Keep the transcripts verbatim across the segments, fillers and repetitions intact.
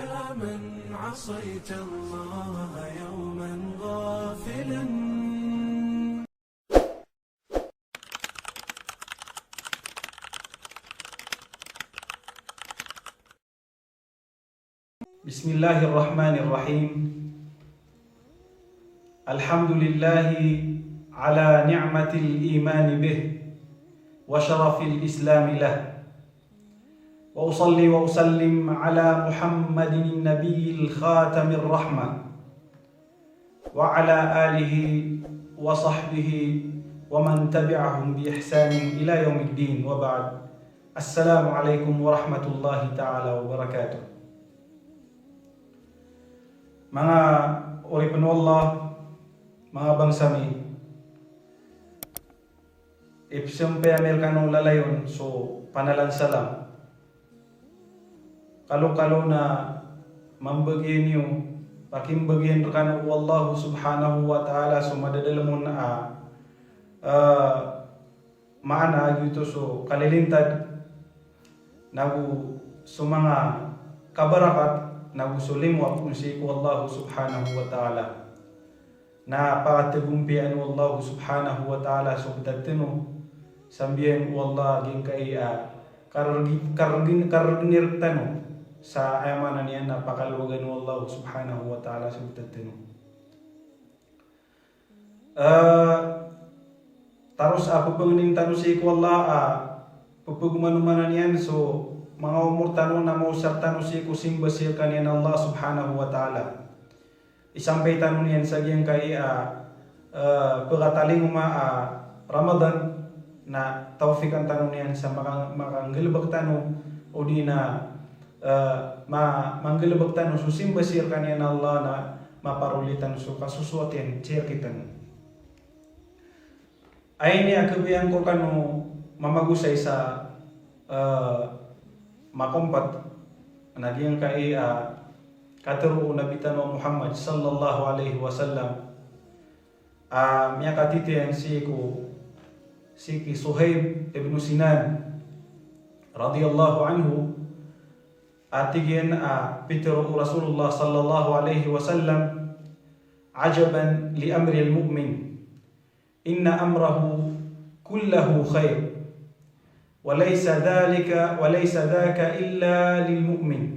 من عصيت الله يوما غافلا. بسم الله الرحمن الرحيم. الحمد لله على نعمة الإيمان به وشرف الإسلام له. وأصلي وأسلم على محمد النبي الخاتم الرحمة وعلى آله وصحبه ومن تبعهم بإحسان إلى يوم الدين وبعد. السلام عليكم ورحمة الله تعالى وبركاته. Manga oripn o Allah, manga bangsa mi, ipsmpay ami rkano lalayon so panalan salam. Kalokalo na mambagian iyo, pakimbagian rkano o Allah subhanahu wa ta'ala so madadalm on a, eh, maana a giyoto so kalilintad, nago so manga kabarakat, nago so limo a poon sii ko Allah subhanahu wa ta'ala. Na pakatgompiyaan o Allah subhanahu wa ta'ala so btad tano, sambiyan o Allah giyangkai a kargi-, kargi-, kargn rktano sa aya maana niyan na pakalwagan o Allah subhanahu wa ta'ala so btad tano. Eh, taros a pphangnin tano sii ko Allah a pphagomanomanan iyan so manga omor tano na maosar tano sii ko simba sii rkaniyan Allah subhanahu wa ta'ala. Isampay tano niyan sa giyangkai a, eh, pkatalingoma a Ramadan, na tawfiqan tano niyan sa maka-, makanggalbk tano, odi na, eh, ma-, manggalbk tano so simba sii rkaniyan Allah na maparoli tano so kasosoat iyan sii rktano. Aya ini a khabayaan ko rkano mamagosay sa, eh, makompat, na giyangkai a katharo o Nabi tano a Muhammad sallallahu alaihi wasallam, a miyakatitho iyan sii ko, sii ki Suhaib ibn Sinan radiyallahu anhu, a tig iyan a pitharo o Rasulullah sallallahu alaihi wasallam, "Ajaban li amril mu'min, inna amrahu kullahu khair, wa laysa dhalika, wa laysa dhaka illa lil mu'min.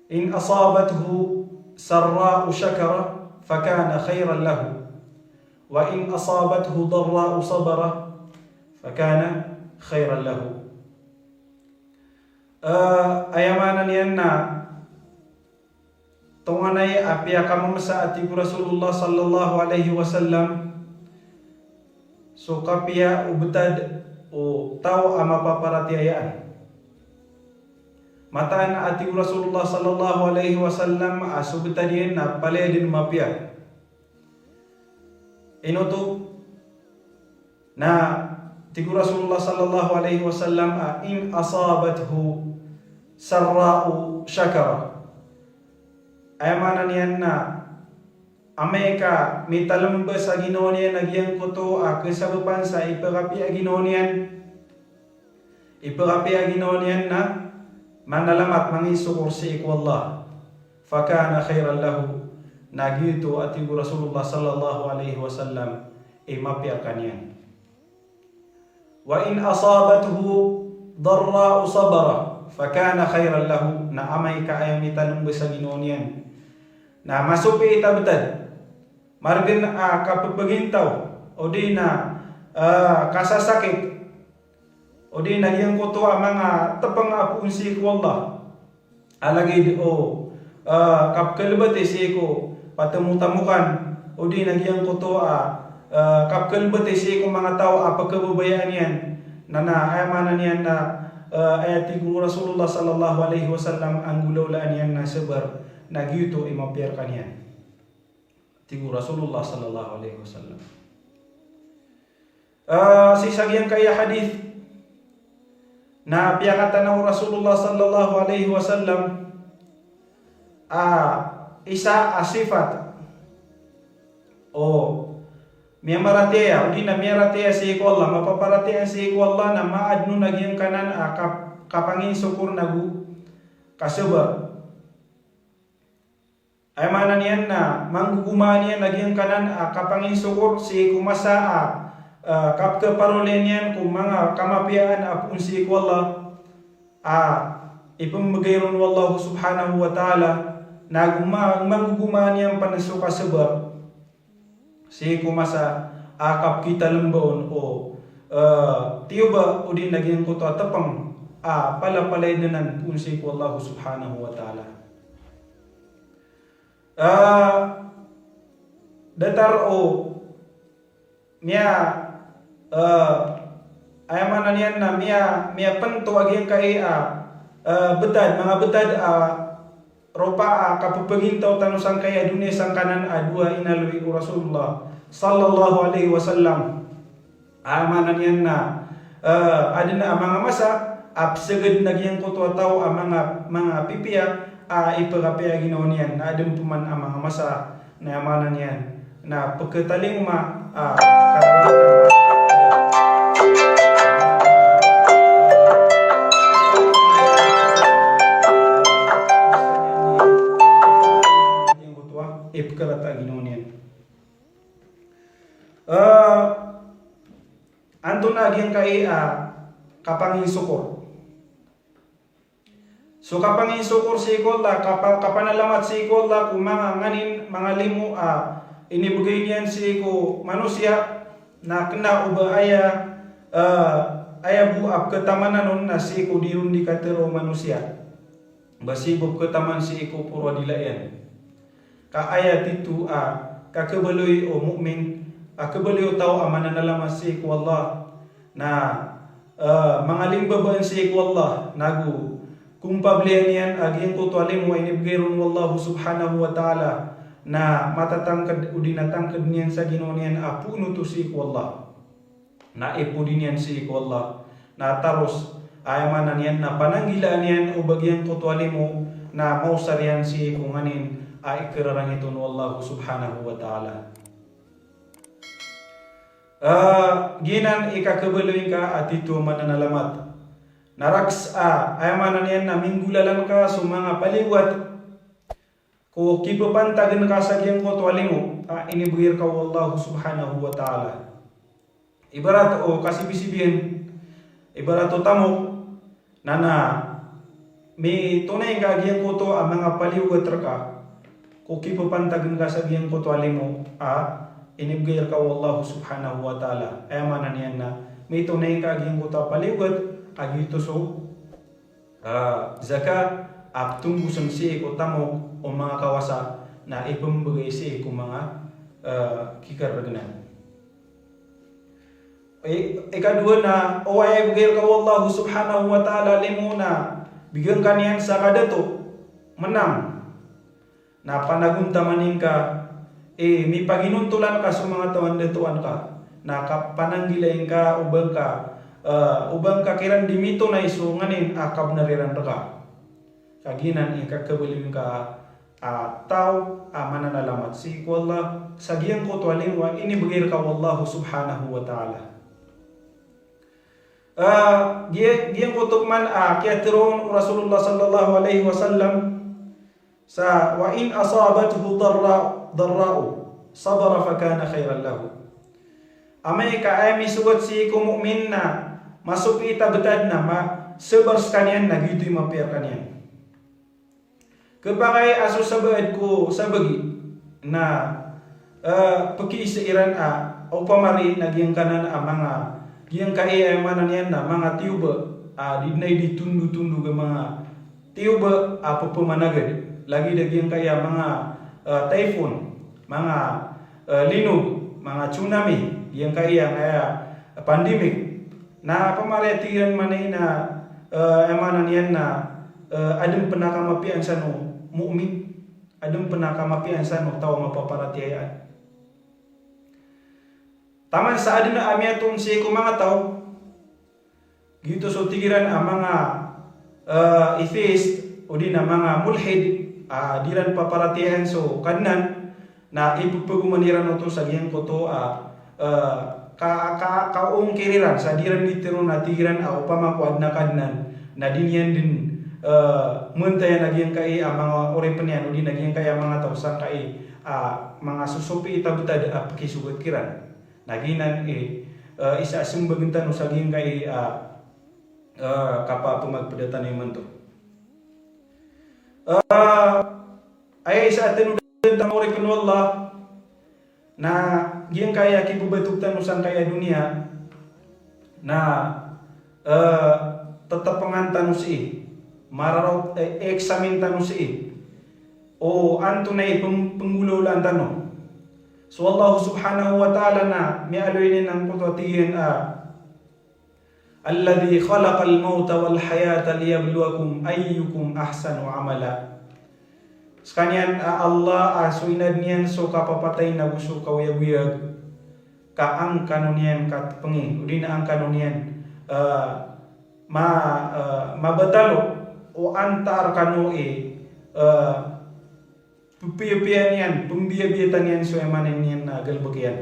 In asabathu sarra'u shakara, fakana khairan lahu, wa in asabathu darra'u sabara, fakana khairan lahu." Eh, aya maana niyan na tonganay a piyakamamsa, a tig o Rasulullah sallallahu alaihi wasallam, so kapiya o btad o taw a mapaparatiyayaan. Mataan a tig o Rasulullah sallallahu alaihi wasallam a so btad iyan na palaya dn mapiya. Ino oto? Na tig o Rasulullah sallallahu alaihi wasallam a, "In asabathu sarra'u shakara." Aya maana niyan na amay ka mitalmbs a ginawa niyan a giyangkoto a kasabapan sa ipkapiya a ginawa niyan, ipkapiya a ginawa niyan na manalamat, mangisokor sii ko Allah. Fakana khairan lahu. Na giyoto, a tig o Rasulullah sallallahu alaihi wasallam, i mapiya rkaniyan. Wa in asabathu darra'u sabara, fakana khairan lahu. Na amay ka aya mitalmbs a ginawa niyan na masopiit a btad, margn a kapphgintaw, odi na, eh, kasasakit, odi na giyangkoto a manga tpng a poon sii ko Allah a lagid o, eh, kapkhalbati sii ko patamotamokan, odi na giyangkoto a, eh, kapkhalbati sii ko manga taw a pkhababayaan iyan. Na, na aya maana niyan na, eh, aya tig o Rasulullah sallallahu alaihi wasallam a nggolawlaan iyan na sabar, na giyoto i mapiya rkaniyan. Tig o Rasulullah sallallahu alaihi wasallam. Ah, sii sa giyangkaya hadith na piyakatana o Rasulullah sallallahu alaihi wasallam, ah, isa a sifat o miyamaratiyaya, odi na miyaratiyaya sii ko Allah, mapaparatiyaya sii ko Allah, na maadn on a giyangkanan a kap-, kapanginsokor nago kasabar. Aya maana niyan na manggogomaan iyan a giyangkanan a kapanginsokor sii ko masa a, ah, kapkhaparoli niyan ko manga kamapiyaan a poon sii ko Allah a ipmbgay ron o Allah subhanahu wa ta'ala, na goma-, manggogomaan iyan pn so kasabar sii ko masa a kapkitalembaon o, eh, tiyoba odi na giyangkoto a tepeng a palapalay dn anan poon sii ko Allah subhanahu wa ta'ala. Eh, datar o miya, eh, aya maana niyan na miya, miyapento a giyangkai a, eh, btad, manga btad a ropa a kapphagintaw tano sangkai a doniya sangkanan a dowa inaloy o Rasulullah sallallahu alaihi wasallam. Aya maana niyan na, eh, adn a manga masa a psagad na giyangkoto a taw a manga, manga pipiya a ipkapiya a ginawa niyan, na adn pman a manga masa na aya maana niyan na pkhatalingoma a ipkharata a ginawa niyan. Eh, antonaa giyangkai a kapanginsokor? So kapanginsokor sii ko Allah, kapa-, kapanalamat sii ko Allah ko manga nganin, manga limo a inibgay niyan sii ko manosiya, na kna o ba aya, eh, aya bo a pkhatamanan on na sii ko di ron di katharo o manosiya. Ba sii bo pkhataman sii ko poro a dila iyan. Ka aya tito a kakhabaloy o mu'min, a khabaloy o taw a mananalamat sii ko Allah, na, eh, mangalimbabaan sii ko Allah, nago kompabliyan iyan a giyangkoto a limo a inibgay ron o Allah subhanahu wa ta'ala, na matatangkd odi na tangkd niyan sa ginawa niyan a poon oto sii ko Allah. Na ipodi niyan sii ko Allah. Na taros, aya maana niyan na pananggilaan iyan o ba giyangkoto a limo, na maosar iyan sii ko nganin a ikararangit on o Allah subhanahu wa ta'ala. Ah, giyanan i kakhabaloy ngka a tito a mananalamat. Na rakhs a, aya maana niyan na minggolalan ka so manga paliyogat ko kipapantagn ka sa giyangkoto a limo a inibgay rka o Allah subhanahu wa ta'ala. Ibarat o kasibisibiyan, ibarat o tamok, na na mitonay ngka giyangkoto a manga paliyogat rka ko kipapantagn ka sa giyangkoto a limo a inibgay rka o Allah subhanahu wa ta'ala. Aya maana niyan na mitonay ngka giyangkoto a paliyogat a giyoto so ah, zakat a ptonggosan sii ko tamok o manga kawasa na ipmbgay sii ko manga, ah, kikargnan. I-, ikadowa na, o aya ibgay rka o Allah subhanahu wa ta'ala a limo na bigyan ka niyan sa kadato, menang. Na panagontaman ingka, eh, mipaginontolan ka so manga taw a ndatoan ka. Na kapananggila ingka o ba ngka, eh, o ba ngka kiran di mitonay so nganin a kabnar iran rka. Ka giyanan i kakhabaloy ngka a taw a mananalamat sii ko Allah sa giyangkoto a limo a inibgay rka o Allah subhanahu wa ta'ala. Eh, giya-, giyangkoto man a kiyatharo on o Rasulullah sallallahu alaihi wasallam, sa, "Wa in asabathu darra-, darra'u, sabara fa kana khairan lahu." Amay ka aya misogat sii ko mu'min na masopiit a btad na ma-, sabar skaniyan na giyoto i mapiya rkaniyan. Khapakay a so sabaad ko sabagi na, eh, pkiisa iran a opama ri na giyangkanan a manga, giyangkai a aya maana niyan na manga tiyoba a di dn a di tondotondog a manga tiyoba a pphamanagad. Lagid a giyangkai a manga, eh, typhoon, manga, eh, linog, manga tsunami, giyangkai a ngaya pandemic. Na pamariya tig iran manay na, eh, aya maana niyan na, eh, adn pn a kamapiyaan san o mu'min, adn pn a kamapiyaan san o taw a mapaparatiyaya. Taman sa adn a miyatoon sii ko manga taw, giyoto so tig iran a manga, eh, atheist, odi na manga mulhid, a di iran paparatiyayaan so Kadnan, na ipphagomani ran oto sa giyangkoto a, eh, ka, ka, kaongkir iran sa di ran di tharoon a tig iran a opama ko adn a Kadnan na di niyan dn, eh, mentaya na giyangkai a manga oripn iyan, odi na giyangkai a manga taw sangkai a manga sosopiit a btad a pkisogat kiran. Na giyanan i, eh, isa a smbagn tano sa giyangkai a, eh, kapapmagpda tano imanto. Eh, aya isa a tano dn tano oripn o Allah, na giyangkai a kibabatog tano sangkai a doniya, na, eh, ttpngan tano sii, mararaot, eh, examine tano sii, o antonaa i png-, pnggolawlaan tano. So Allah subhanahu wa ta'ala na miyaaloy niyan angkoto a tig iyan a, "Alladhi khalaqal mawta wal hayata liyabluwakum ayyukum ahsanu amala." Skaniyan a Allah a so inadn iyan so kapapatay nago so kaoyagoyag, ka an kano niyan katpngi, odi na an kano niyan, eh, ma-, eh, mabatalo o antaa rkano i, eh, ppiyapiya niyan, pmbiyabiyatan iyan so aya maana niyan na galbk iyan.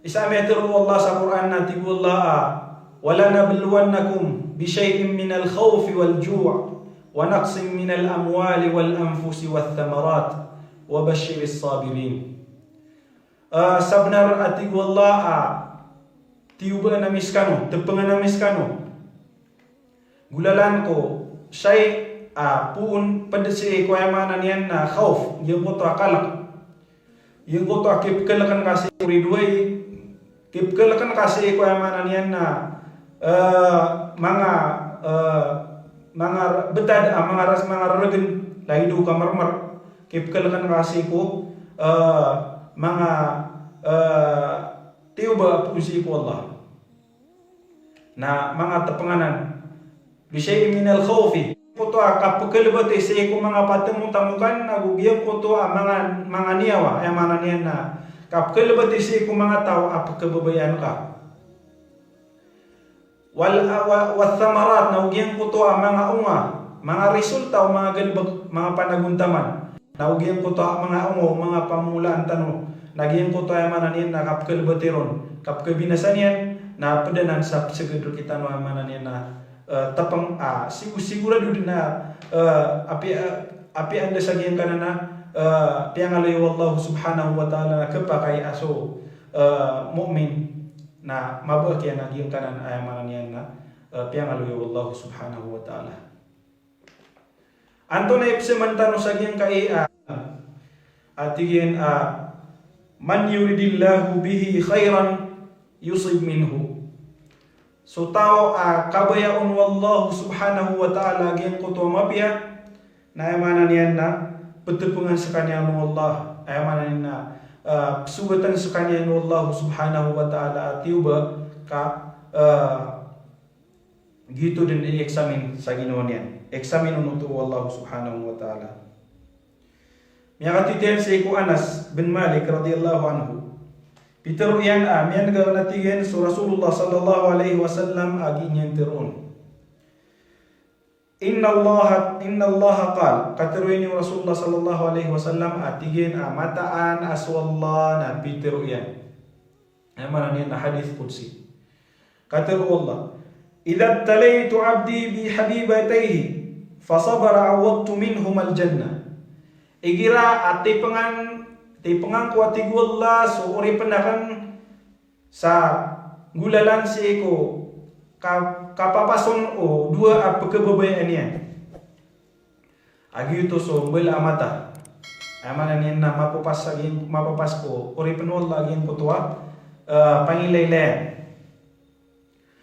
Isa a miyatharo o Allah sa Qur'an na tig o Allah a, "Walanabluwannakum bishay'in minal khawfi wal ju'i, wa naqsin minal amwali wal anfusi wath thamarat, wa bashiris sabirin." Eh, sabnar a tig o Allah a, tiyobaan ami skano, tpngan ami skano. Golalan ko shay a poon pd sii ko aya maana niyan na khawf, giyangkoto a kalk. Giyangkoto a kipklkn ka sii ko ridoay, kipklkn ka sii ko aya maana niyan na, eh, manga, eh, manga btad a manga ras-, manga rrgn, lagid o kamarmar. Kipklkn ka sii ko, eh, manga, eh, tiyoba a poon sii ko Allah. Na manga tpnganan. Bishay'in minal khawfi. Koto a kapklbti sii ko manga patmotamokan, ago giyangkoto a manga, manga niyawa, aya maana niyan na kapklbti sii ko manga taw a pkhababayaan ka. Wal, wa, wath thamarat, na giyangkoto a manga onga, manga resulta o manga galbk, manga panagontaman. Na giyangkoto a manga onga o manga pamolaan tano, na giyangkoto aya maana niyan na kapkhalbati ron, kapkhabinasa niyan, na pd anan sa psgd rktano aya maana niyan na, eh, tpng, ah, sigu-, sigurado dn a, eh, apiya, eh, apiya anda sa giyangkanan a, eh, piyangaloy o Allah subhanahu wa ta'ala na khapakay a so, eh, mu'min na mabaya kiyan a giyangkanan aya maana niyan na, eh, piyangaloy o Allah subhanahu wa ta'ala. Antonaa i pzaman tano sa giyangkai a, a tig iyan a, "Man yuridillahu bihi khairan yusib minhu." So taw a kabaya on o Allah subhanahu wa ta'ala giyangkoto a mapiya, na aya maana niyan na ptpngan skaniyan o Allah, aya maana niyan na, ah, psogatan skaniyan o Allah subhanahu wa ta'ala a tiyoba ka, ah, Giyoto dn i-examine sa ginawa niyan. Examine on oto o Allah subhanahu wa ta'ala. Miyakatitn sii ko Anas bin Malik radiyallahu anhu. Pitharo iyan a, miyan'ga a tig iyan so Rasulullah sallallahu alaihi wasallam a giya niyan tharoon. Innallaha, innallaha qal. Katharo iyan o Rasulullah sallallahu alaihi wasallam a tig iyan a mataan a so Allah na pitharo iyan. Aya maana niyan na hadith qudsi. Katharo o Allah, "Idha ibtalaytu abdi bi habibatayhi, fa sabara awwadtu minhumal jannah." Igira a tipngan, tipngan ko a tig o Allah so oripn akn sa nggolalan sii ko ka-, kapapason o dowa a pkhababayaan iyan. A giyoto so mbala a mata. Aya maana niyan na mapapas a giyan, mapapas ko oripn o Allah a giyangkoto a, eh, pangilaylayan.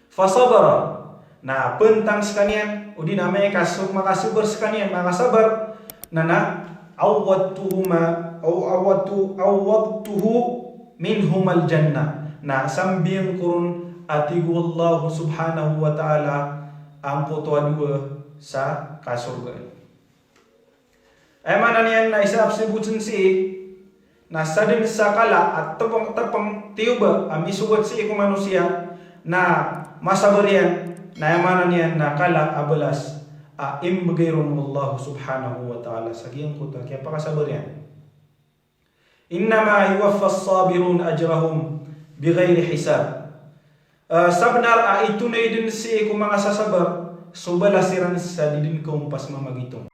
Fasabara, na pntang skaniyan, odi na miyakaso-, makasabar skaniyan, makasabar, na na, awwadtuhuma, aw-, awwadtu-, awwadtuhu minhumal jannah. Na sambiyang ko ron a tig o Allah subhanahu wa ta'ala angkoto a dowa sa kasorgaan. Aya maana niyan na isa a pzabotn sii, na sadn sa kala a tpng, tpng tiyoba a misogat sii ko manosiya, na masabar iyan, na aya maana niyan na kala a balas a imbgay ron o Allah subhanahu wa ta'ala sa giyangkoto a kiyapakasabar iyan. Innama yuwaffas sabiruna ajrahum bighayri hisab. Eh, sabnar a itonay dn sii ko manga sasabar, so balas iran sa di dn kaompas mamagitong.